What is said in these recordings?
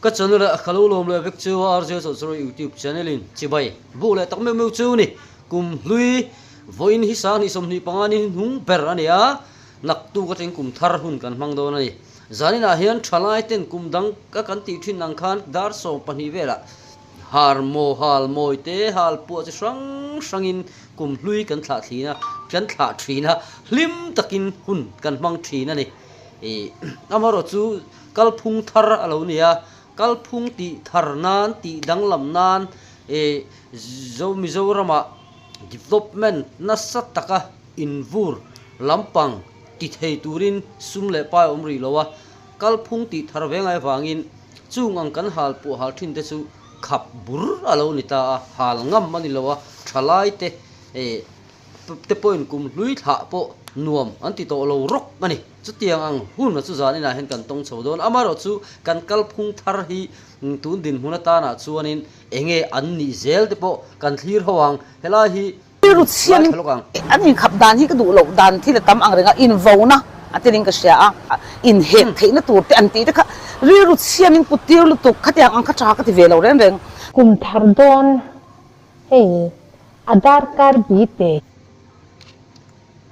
Ka channel ah ka lo lawm leh vek chu a RJ Chawlhchawrh YouTube channel in chibai buk leh tak meuh meuh chu ni. Kum hlui vawiin hi 20 25 ni hnung ber a ni a, naktuk atangin kum thar hun kan hmang dawn a ni. Zaninah hian thalai ten kum dang ka kan tih thin ang khan dar 12 velah har maw hal mawi te hal puah chi hrang hrangin kum hlui kan thlah thin a, kan thlah thin a, hlim takin hun kan hmang thin a ni. Ih amaherawh chu kalphung thar a lo ni a, kalphung tih thar nan tih danglam nan ih Zo Mizoramah development nasa taka invur lampang ti thei turin sum leh pai a awm rih lo a, kalphung tih thar ve ngai avangin chung ang kan hal puah hal thin te chu khap bur a lo ni ta a, hal ngam a ni lo a, thalai te ih te pawhin kum hlui thlah pawh nuam an ti tawh lo rawk a ni. Chutiang ang hun a chu zan inah hian kan tawng chho dawn. Amaherawh chu kan kalphung thar hi tun dinhmun atanah chuanin eng nge an nih zel te pawh kan thlir ho ang. Helai hi Rilru chhiam ngaithla lawk ang. An inkhap dan hi ka duh loh dan thil a tam ang reng a, invona a telin ka hria a, inhek theihna tur te an tih te kha rilru chhiam in put tir lutuk khatiang ang kha tha ka ti ve lo reng reng. Kum thar dawn Hei a darkar bi te.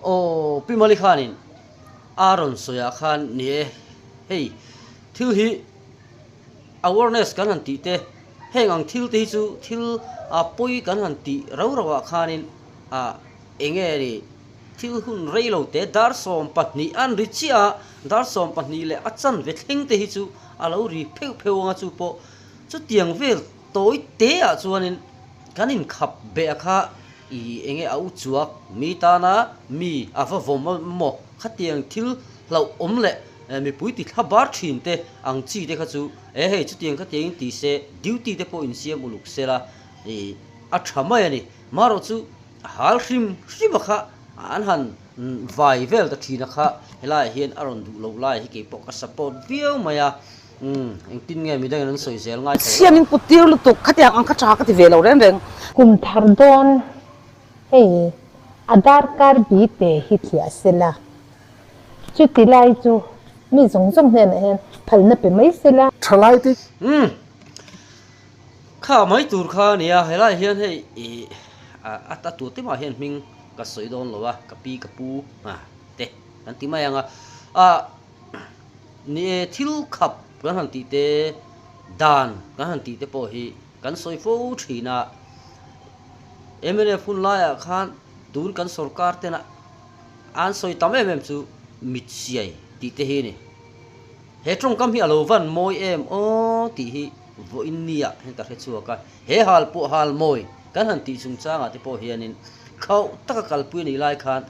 Aw Pi Mali khanin a rawn sawi ah khan ni e, hei thil hi awareness kan han tih te, heng ang thil te hi chu thil a pawi kan han tih rau rau ah khanin ah eng nge ni thil hun rei lo te dar 12 an ri chiah a, dar 12 leh a chanve thleng te hi chu a lo ri pheuh pheuh ang a chu pawh chutiang vel Tawi te ah chuanin kan inkhap beh a kha i enge a u chuak mi tana mi a va vawm a maw khatiang thil hlauh awm leh mipui ti thla bar thin te ang chi te kha chu e hei chutiang khatiang in ti se duty te pawh insiam uluk sela i a tha mai a ni. Marawh chu hal hrim hrim a kha an han vai vel ta thin a kha helaiah hian a rawn duh loh lai hi keipawh ka support viau mai a. Umm, engtin nge midangin an sawi zel ngai thei lo. Siam in put tir lutuk, khatiang ang kha tha ka ti ve lo reng reng. Kum thar dawn, hei a darkar bi te hi thliah sela, chuti lai chu mi zawng zawng hnenah hian phalna pe mai sela. Thalai te. Umm, kha mai tur kha a nia, helai hian hei ih a a tu te mah hian hming ka sawi dawn lo a, ka pi ka pu te kan ti mai ang a, ah. Ni e, thil khap kan han tih te, dan kan han tih te pawh hi kan sawi fo thin a. Mnf hun laiah khan tun kan sorkar tena an sawi tam em em chu mit siai tih te hi a ni. He tawngkam hi a lo van mawi em aw tih hi vawiin nia hian ka hre chhuak a. He hal pawh hal mawi kan han tih chungchangah te pawh hianin khauh taka kalpui a nih lai khan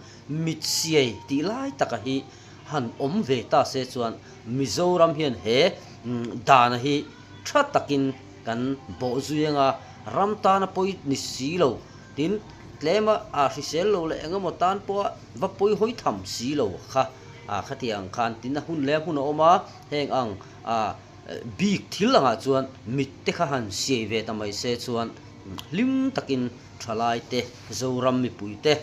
mit siai tih lai taka hi han awm ve ta se chuan Mizoram hian he dana hi tha takin kan bawh zui anga ram tana pawi ni si lo tin tlema a hrisel lo leh eng emaw tan pawha va pawi hawi tham si lo kha a khatiang ang khan tin a hun leh a hmun a awm a heng ang a bik thil angah chuan mit te kha han siai ve ta mai se chuan hlim takin thalai te Zoram mipui te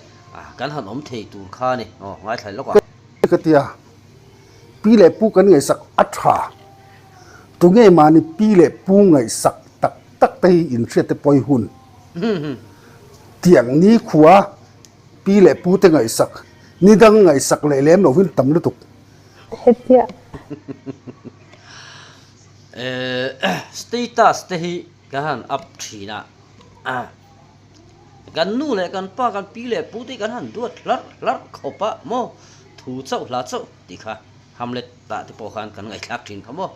Kan han awm thei tur kha a ni. Aw, ngaithla lawk ang. Ka ti a, pi leh pu kan ngaihsak a tha. Tunge mahni pi leh pu ngaihsak tak tak te hi inhriat te pawi hun. Tiang ni khua pi leh pu te ngaihsak, ni dang ngaihsak leh lem lo hin tam lutuk. Hetia. Status te hi kan han up thin a. Kan nu leh kan pa, kan pi leh pu te hi kan han duat hlarh hlarh khawp a maw? Thu chauh hla chauh tih kha Hamlet ah te pawh khan kan ngaihthlak thin kha maw?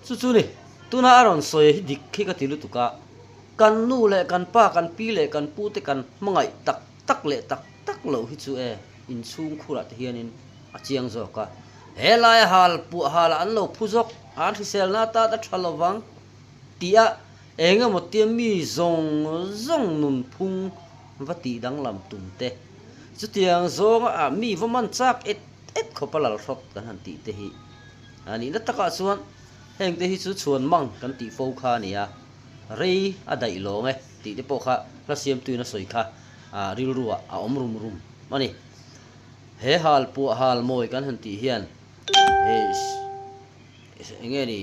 Chu chu ni, tuna a rawn sawi hi dik hi ka ti lutuk a, kan nu leh kan pa, kan pi leh kan pu te kan hmangaih tak tak leh tak tak loh hi chu e inchhung khurah te hianin a chiang zawk a, helai hal puah halah an lo phu zawk, an hriselna atan a tha lovang tih a Eng emaw tia mi zawng zawng nunphung va tih danglam tum te, chutiang zawnga ah mi va man chak et et khawp a lal hrawt kan han tih te hi a nihna takah chuan heng te hi chu chhuan mang kan tih fo kha a ni a, rei a daih lawng e tih te pawh kha hla siamtuin a sawi kha rilru ah a awm rum rum a ni. He hal puah hal mawi kan han tih hian eng nge ni?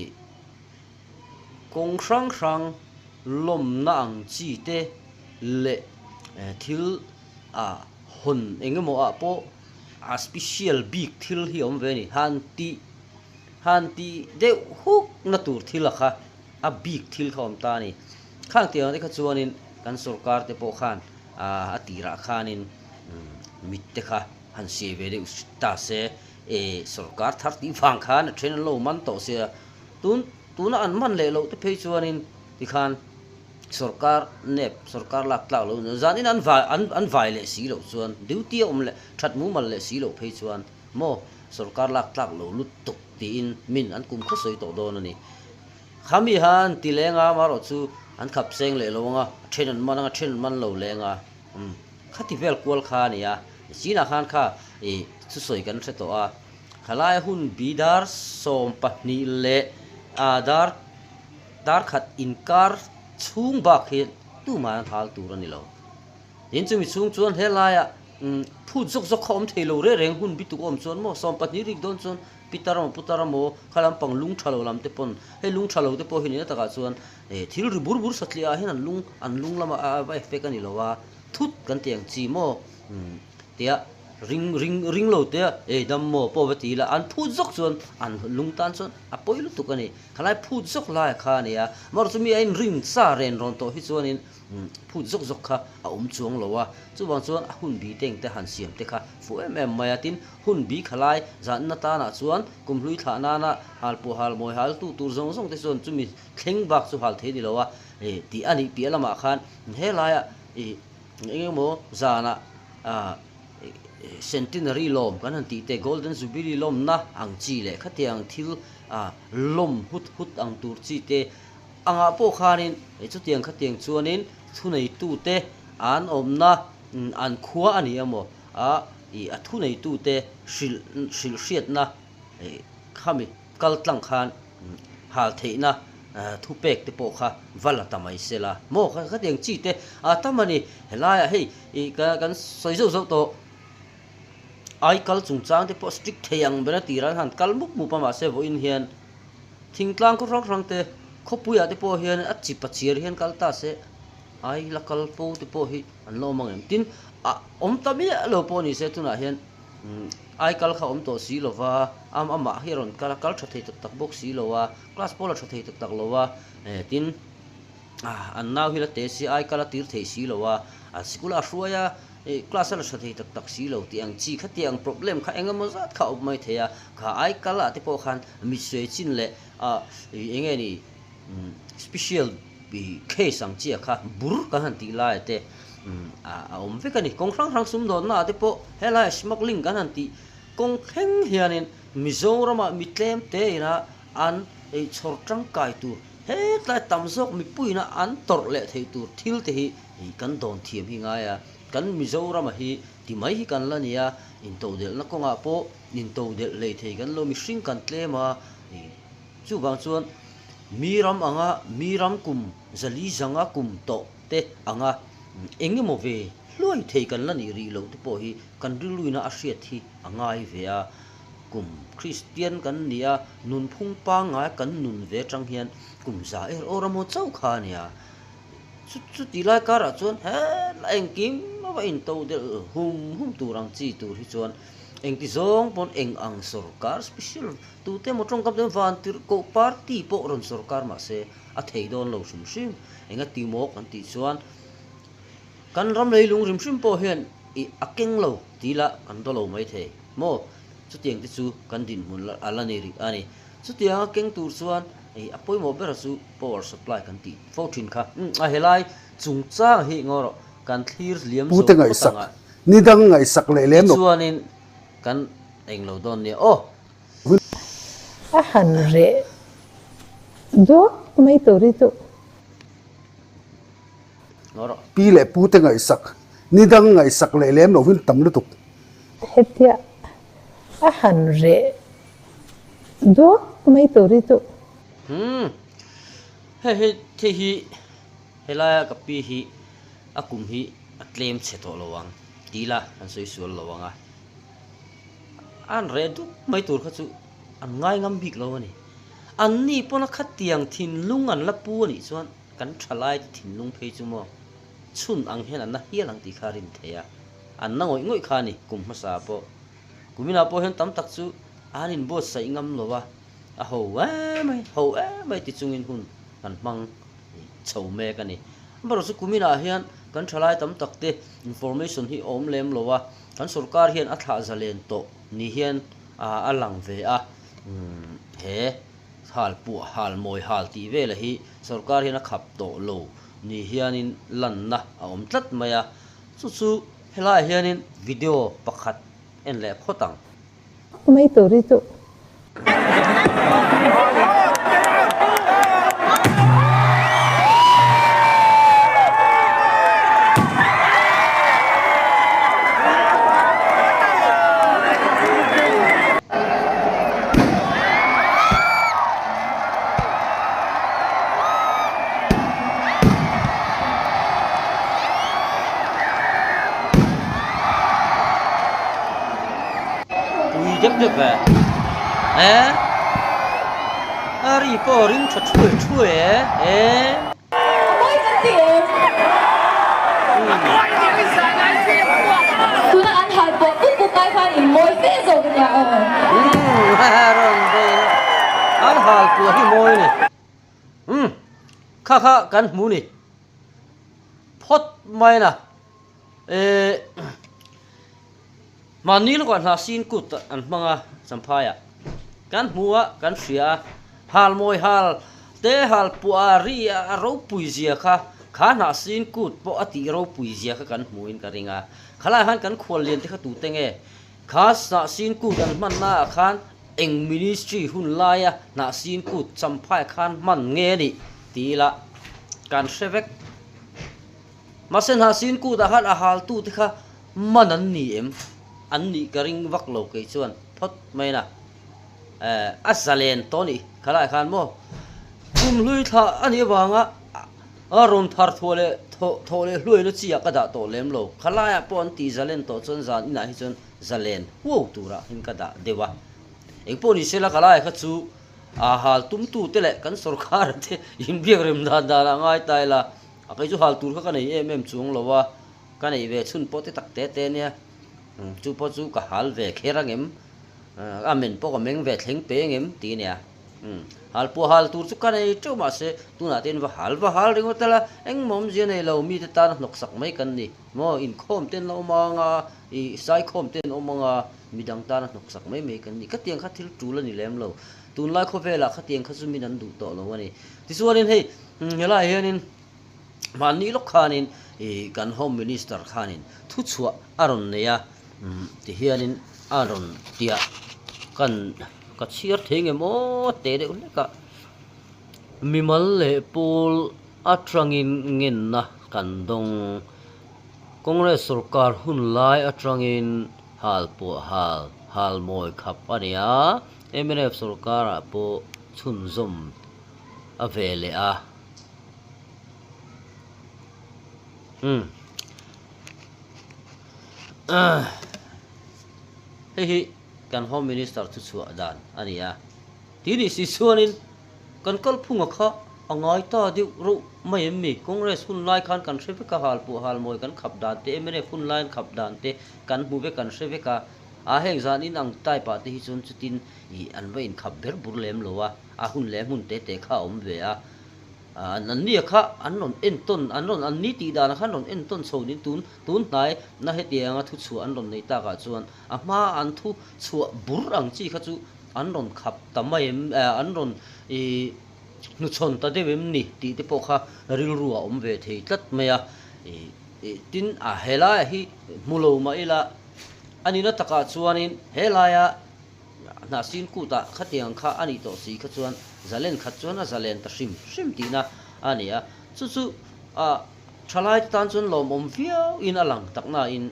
Kawng hrang hrang lawmna ang chi te leh thil a hawn eng emaw ah pawh a special bik thil hi a awm ve a ni. Han tih han tih deuh huk na tur thil a kha a bik thil kha a awm ta a ni. Khang tiang te kha chuanin kan sorkar te pawh khan a tirah khanin mit te kha han siai ve deuh ta se e sorkar thar tih vang khan a then an lo man tawh sia tun tuna an man leh loh te phei chuanin tikhan sorkar nep sorkar lak tlak lo zanin an vai an an vai leh si loh chuan duty a awm leh that mumal leh si loh phei chuan maw sorkar lak tlak lo lutuk tiin min an kum khaw sawi tawh dawn a ni. Khami han ti leng a amaherawh chu an khap seng leh lo ang a, a then an man ang a, a then an man lo leng a, umm khati vel kual kha a ni a, chinah khan kha ih thusawi kan hre tawh a, khalai hun bi dar 12 leh ah dar dar khat inkar chhung bak hi tumah an hal tur a ni lo. Tin chumi chhung chuan helaiah umm phut zawk zawk kha awm thei lo reng reng hun bi tuk awm chuan maw 12 rik dawn chuan Pitar emaw putar emaw kha lampang lung tha lo lam te pawn hei lung tha lo te pawh hi nihna takah chuan eh thil ri bur bur satliah ah hian an lung an lung lamah a va effect a ni lo a thut kan tih ang chi maw umm tia ring ring ring lo te eh dam maw pawh va ti ila an phut zawk chuan an lung tan chuan a pawi lutuk a ni khalai phut zawk lai kha a ni a amaherawhchu chu mi a inrin sa ren rawn tawh hi chuanin Phut zawk zawk kha a awm chuang lo a, chuvang chuan a hun bi teng te han siam te kha fuh em em mai a, tin hun bi kha lai zanna tanah chuan kumhlui thlah nana hal pawh hal mawi hal tu tur zawng zawng te chuan chumi thleng bak chu hal thei ni lo a, ih tih a nih piah lamah khan helaiah ih eng emaw zanah ah centenary lawm kan han tih te golden jubilee lawmna ang chi leh khatiang thil ah lawm hut hut ang tur chi te Angah pawh khanin chutiang khatiang chuanin thuneitute an awmna an khua a ni emaw a ih a thuneitute hrilh hrilh hriatna khami kal tlang khan hal theihna thupek te pawh kha va la ta mai se la maw khatiang chi te a tam a ni. Helaiah hei ih kan sawi zauh zauh tawh aikal chungchang te pawh strict thei ang ber a tirah an han kal mup mup a mahse vawiin hian Thingtlang khaw hrang hrang te, khawpuiah te pawh hian a chip a chiar hian kal ta se, ai la kal fo te pawh hi an la awm ang em? Tin, a awm ta miah lo pawh ni se tunah hian ai kal kha awm tawh si lo va, am amah hi a rawn kal a, kal tha thei tak tak bawk si lo a, class pawh la tha thei tak tak lo a, tin, an nau hi la te si, ai kal a tir thei si lo a, a sikul a hruai a, Class a la tha thei tak tak si lo tih ang chi kha tiang problem kha eng emaw zat kha a awm mai thei a, kha ai kal ah te pawh khan mitsuai chin leh ah eng nge ni special case ang chi ah kha bur kan han tih lai ah te a awm vek a ni. Kawng hrang hrang sumdawnna ah te pawh helai smuggling kan han tih kawng thleng hianin Mizoramah mi tlem te ina an chhawr tangkai tur hetlai tam zawk mipuiina an tawrh leh theih tur thil te hi kan dawn thiam hi ngai a. Kan Mizorama hi ti mai hi kan la nia, intodelhna kawngah pawh intodelh hlei thei kan lo mihring kan tlem a, chuvang chuan mi ram anga mi ram kum zali zanga kum tawh te anga eng emaw ve hluai thei kan la nih rih loh te pawh hi kan rilruina a hriat hi a ngai ve a. Kum Kristian kan ni a, nunphung pangngai kan nun ve atang hian kum za er awr amaw chauh kha a nia. Chu chuti lai karah chuan helai engkim a va into delh hum hum tur ang chi tur hi chuan engti zawng pawn eng ang sorkar special tute emaw tawngkam te van tirh koh party pawh rawn sorkar mahse a thei dawn lo hrim hrim. Enga ti maw kan tih chuan kan ram leilung hrim hrim pawh hian ih a keng lo ti lah kan daw lo mai thei maw chutiang te chu kan dinhmun a la ni rih a ni. Chutianga keng tur chuan a pawimawh bera chu power supply kan tih fo thin kha. A helai chungchang hi ngaw rawh kan thlir liam zo Pute phawt ngaihsak, anga. ni dang ngaihsak leh lem lo. Tichuanin kan eng lo dawn nia aw. A han reh duak mai tur hi chu. Ngaw rawh. Pi leh pute ngaihsak, ni dang ngaihsak leh lem lovin tam lutuk. Hetia a han reh Duak mai tur hi chu. Umm hei hei thei hi helaia ka pi hi a kum hi a tlem chhe tawh lo ang ti ila kan sawi sual lo ang a, an reh dup mai tur kha chu an ngai ngam bik lo a ni. Anni pawna khatiang thinlung an la pu a nih chuan kan thalaite thinlung phei chu maw chhun ang hian an na hial ang tih kha a rin theih a, an na ngawih ngawih kha a ni kum hmasa pawh. Kuminah pawh hian tam tak chu an inbuatsaih ngam lo a, a ho em mai, ho em mai ti chungin hun kan hmang chho mek a ni. Amaherawhchu kuminah hian kan thalai tam tak te information hi a awm lem lo a, kan sorkar hian a thlah zalen tawh ni hian a lang ve a, he hal puah hal mawi hal tih vela hi sorkar hian a khap tawh lo ni hianin lanna a awm tlat mai a, chu chu helaiah hianin video pakhat en leh phawt ang. Mai tur hi chu. Pui deuh deuh ve e a ri pawh a ring tha thuai thuai e e. An hal puah hi mawi a ni umm kha kha kan hmu ni phawt mai na eh. Mahni lawkah hna sin kut an hmang a, Champhaiah kan hmu a, kan hria a, hal mawi hal te hal puah a ri a ropui zia kha, kha hna sin kut pawh a tih ropui zia kha kan hmuin ka ring a. Khalai khan kan khual lian te kha tute nge? Kha hna sin kut an hmanna ah khan eng ministry hun laia hna sin kut Champhaiah khan hman nge a nih ti ila kan hre vek. Mahse hna sin kut ah khan a haltu te kha Man an ni em? An nih ka ring vak lo kei chuan phawt mai na. Eh, a zalen tawh nih khalai khan maw? Kum hlui thla a nih avanga a rawn thar thuah leh thawh thawh leh hluaina chi ah ka dah tawh lem lo. Khalaiah pawh an tih zalen tawh chuan zan inah hi chuan zalen huau turah hin ka dah deuh a. Engpawh ni sela khalai kha chu a hal tumtute leh kan sorkar te inbiak rem dan danah ngai ta ila, a kei chu hal tur kha ka nei em em chuang lo a. Ka neih ve chhun pawh te tak te te nia, chu pawh chu ka hal ve kher ang em, a men pawh ka meng ve thleng pe ang em tih a nia. Hal pawh hal tur chu ka nei teuh mahse tunah te in va hal va hal ringawt tel a, engmah awmzia nei lo mite tana hnawksak mai kan ni maw, inkhawm te an la awm ang a, ih saikhawm te an awm ang a, midang tana hnawksak mai mai kan ni. Khatiang kha thil tul a ni lem lo, tunlai khawvelah khatiang kha chu min an duh tawh lo a ni. Tichuanin hei helaiah hianin. Mahni lawk khanin ih kan Home Minister khanin thuchhuah a rawn nei a, tihianin a rawn tiah kan ka chhiar thei nge maw teh deuh hlek a, mimal leh pawl atangin ngenna kan dawng. Congress sorkar hun lai atangin hal pawh hal hal mawi khap a ni a, mnf sorkarah pawh chhunzawm a ve leh a. Umm hei hi kan home minister thu chhuah dan a ni a tih nih si chuanin kan kalphunga kha a ngai ta deuh reuh mai em ni congress hun lai khan kan hre vek a hal pawh hal mawi kan khap dan te mnf hun lai an khap dan te kan hmu vek kan hre vek a a heng zan in ang type ah te hi chuan chutin ih an va inkhap ber bur lem lo a a hun leh hmun te te kha a awm ve a. An nia kha an rawn entawn, an rawn an ni tih danah khan rawn entawn chho niin tun tun hnai na hetianga thu chhuah an rawn nei takah chuan a hma an thu chhuah bur ang chi kha chu an rawn khap ta mai em an rawn ih hnuchhawn ta deuh em ni tih te pawh kha rilru a awm ve thei tlat mai a ih ih tin a helaiah hi hmu lo mah ila a nihna takah chuanin helaia Hnah sin kutah khatiang kha a nih tawh si kha chuan zalen khat chuan a zalen ta hrim hrim tihna a ni a. Chu chu thalaite tan chuan lawmawm viauin a lang tak nain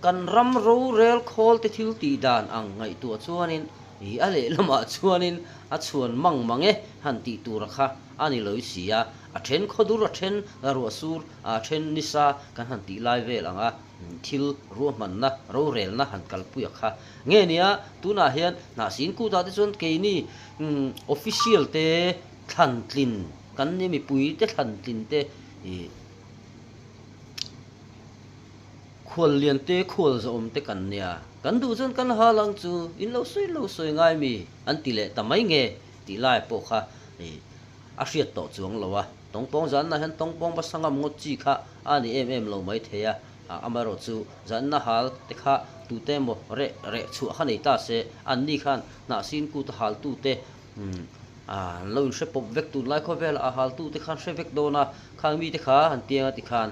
kan ram rorel khawlte thil tih dan ang ngaihtuah chuanin ih a lehlamah chuanin a chhuan mang mang e han tih tura kha a ni lo si a. A then khawdur, a then ruahsur, a then nisa kan han tih lai vel ang a, thil ruahmanna, rorelna han kalpui a kha. Nge nia, tunah hian hnahsin kutah te chuan keini official te thlantlin kan nia, mipui te thlantlin te ih khuallian te khual zawhawm te kan nia, kan duh chuan kan hal ang chu, in lo sawi lo sawi ngai mi an ti leh ta mai nge tih lai pawh kha ih a hriat tawh chuang lo a, tawngpawng zanna hian tawngpawng va sangam ngawt chi kha a ni em em lo mai thei a, amaherawh chu zanna hal te kha tute emaw reh reh chhuah kha nei ta se, anni khan hnahsin kut a hal tute an lo inhre pawp vek tunlai khawvelah a hal tute khan hre vek dawn a, khang mite kha han tiang a tikhan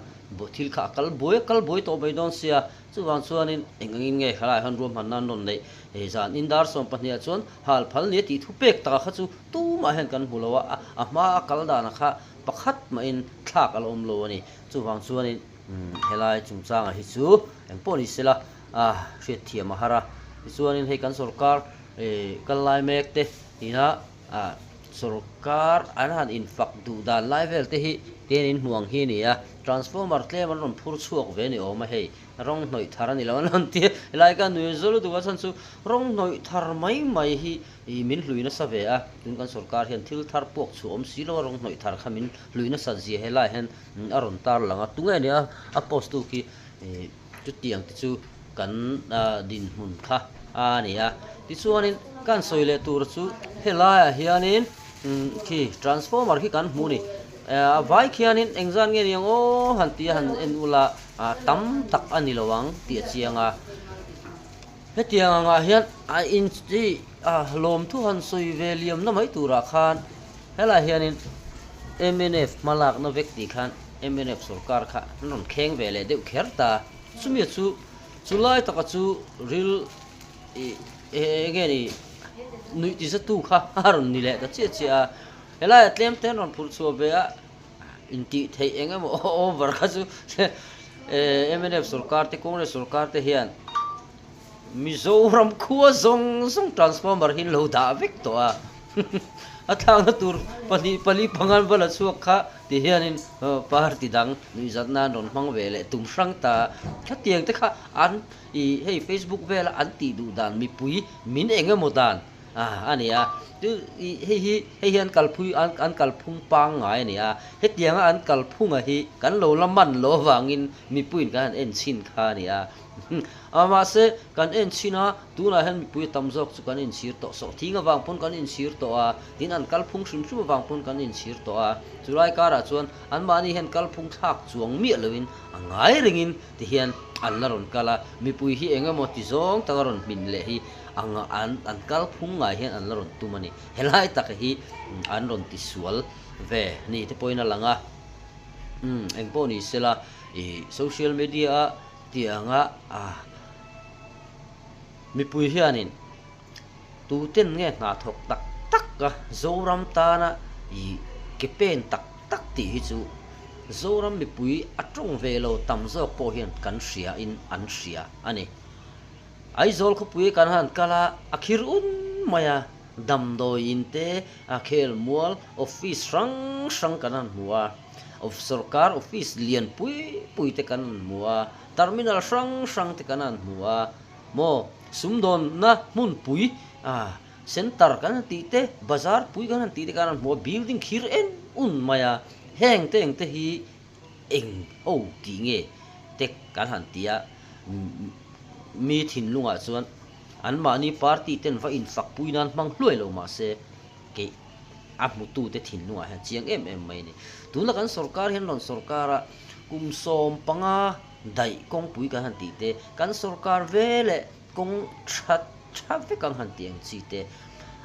thil kha a kal buai a kal buai tawh mai dawn sia, chuvang chuanin eng angin nge helaiah hian ruahmanna an rawn neih, hei zan in dar 12 ah chuan hal phal nia tih thu pek takah kha chu tumah hian kan hmu lo a, a hma a kal danah kha pakhat mahin thlak a la awm lo a ni. Chuvang chuanin helai chungchangah hi chu eng pawh ni sela a hriatthiam a har a. Tichuanin hei kan sorkar kal lai mek te ina sorkar an han infak duh dan lai vel te hi tian inhmu ang hi a ni a. Transformer tlem an rawn phur chhuak ve ni awm a hei. Rawng hnawih thar a ni lo an rawn ti a, helai ka nui zawlh lutuk a chhan chu rawng hnawih thar mai mai hi ih min hlui nasa ve a, tun kan sorkar hian thil thar puak chhuah awm si lo a rawng hnawih thar kha min hlui nasat zia helai hian a rawn tar lang a, tunge nia a post tu khi ih chutiang te chu kan dinhmun kha a ni a, tichuanin kan sawi leh tur chu helaiah hianin khi transformer khi kan hmu a ni. A vai khianin engzan nge niang aw han tih a han en ula tam tak a ni lo ang tih a chiang a. Hetiang angah hian a in chi a lawmthu han sawi ve liamna mai turah khan helaiah hianin mnf hmalakna vek tih khan mnf sorkar kha an rawn kheng ve leh deuh kher ta. Chumi chu chulai taka chu ril ih enge ni nuih tizatu kha a rawn ni leh ta chiah chiah a. Helaiah tlem te an rawn phurh chhuah ve a, intih theih eng emaw over kha chu mnf sorkar te Congress sorkar te hian Mizoram khua zawng zawng transformer hi an lo dah vek tawh a, a thlakna tur pahnih pali pangan va la chhuak kha ti hianin party dang nuihzat nan rawn hmang ve leh tum hrang ta a, khatiang te kha an ih hei facebook vela an tih duh dan mipui min eng emaw dan A ni a, chu ih hei hi hei hi an kalphui an an kalphung pangngai a ni a, hetianga an kalphunga hi kan lo la man lo avangin mipuiin kan han en chhin kha a ni a, a mahse kan en chhin a tunah hian mipui a tam zawk chu kan inchhir tawh sawh thing avang pawn kan inchhir tawh a, tin an kalphung hrim hrim avang pawn kan inchhir tawh a, chulai karah chuan anmahni hian kalphung thlak chuang miah loin a ngai rengin tihian an la rawn kal a, mipui hi eng emaw ti zawng taka rawn hmin leh hi Ang an an kal phung ngai hian an la rawn tum a ni. Helai tak hi an rawn ti sual ve ni te pawhin a lang a. Umm eng pawh ni sela ih social media a tianga a mipui hianin tuten nge hna thawk tak tak a Zoram tana ih ke pen tak tak tih hi chu Zoram mipui a tawng ve lo tam zawk pawh hian kan hria in an hria a ni. Aizawl khawpui kan han kal a, a khir un mai a, damdawi in te, a khel mual, office hrang hrang kan han hmu a, sorkar office lian pui pui te kan han hmu a, terminal hrang hrang te kan han hmu a, maw sumdawnna hmunpui ah center kan han tih te, bazar pui kan han tih te kan han hmu a, building khir en un mai a, heng te eng te hi Eng ho tih nge te kan han ti a, mi thinlungah chuan anmahni party ten va infak pui nan hmang hluai lo mah se keih a hmutute thinlungah hian chiang em em mai a ni. Tuna kan sorkar hian rawn sorkar a, kum 15 daih kawngpui kan han tih te, kan sorkar ve leh kawng tha tha vek ang han tih ang chi te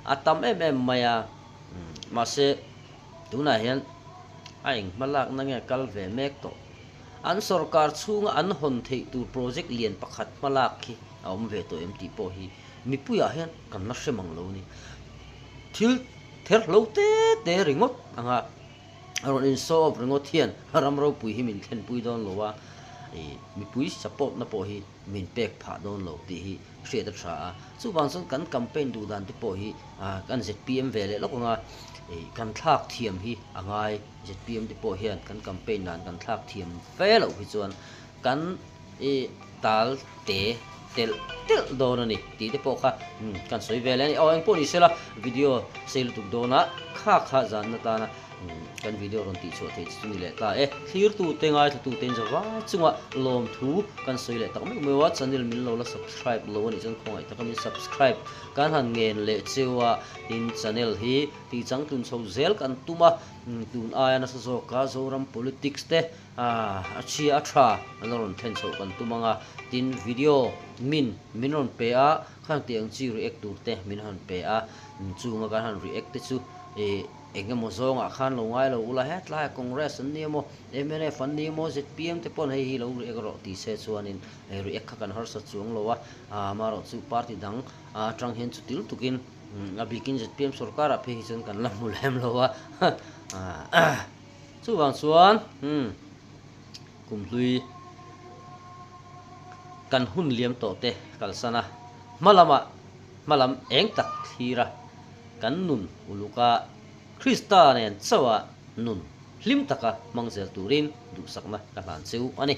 a tam em em mai a, mahse Tunah hian a eng hmalakna nge kal ve mek tawh? An sorkar chhunga an hawn theih tur project lian pakhat hmalak khi a awm ve tawh em tih pawh hi mipuiah hian kan la hre mang lo a ni. Thil therhlo te te ringawt anga rawn in show off ringawt hian ram ropui hi min thlenpui dawn lo a, mipui support na pawh hi min pek phah dawn lo tih hi hriat a tha a. Chuvang chuan kan campaign duh dan te pawh hi kan zpm ve leh lawk ang a. Kan thlak thiam hi a ngai. Zpm te pawh hian kan campaign dan kan thlak thiam fe loh hi chuan kan tal te telh telh dawn a ni tih te pawh kha kan sawi ve leh a ni. Aw engpawh ni sela video sei lutuk dawna kha kha zanna tana kan video rawn tih chhuah theih chu ni leh ta e. Thlirtute ngaithlatute in zavai chunga lawmthu kan sawi leh tak meuh meuh a, channel min lo la subscribe lo a nih chuan khawngaih taka min subscribe kan han ngen leh cheu a, tin channel hi tih changtlun chho zel kan tum a, tun aia nasa zawka Zoram politics te a chhia a tha an rawn thlen chhoh kan tum ang a, tin video min min rawn pe a, khang tih ang chi react tur te min han pe a, chunga kan han react te chu ih eng emaw zawngah khan lo ngai lo ula hetlaiah Congress an ni emaw mnf an ni emaw zpm te pawn hei hi lo react rawh tih se chuanin react kha kan harsa chuang lo a, amaherawhchu party dang atang hian chutil tukin A bikin zpm sorkarah phei hi chuan kan la hmu lem lo a, chuvang chuan kum hlui kan hun liam tawh te kalsan a, hma lamah hma lam eng tak thlir a, kan nun uluk a, Krista nen chauha nun hlim taka hmang zel turin duhsakna ka hlan cheu a ni.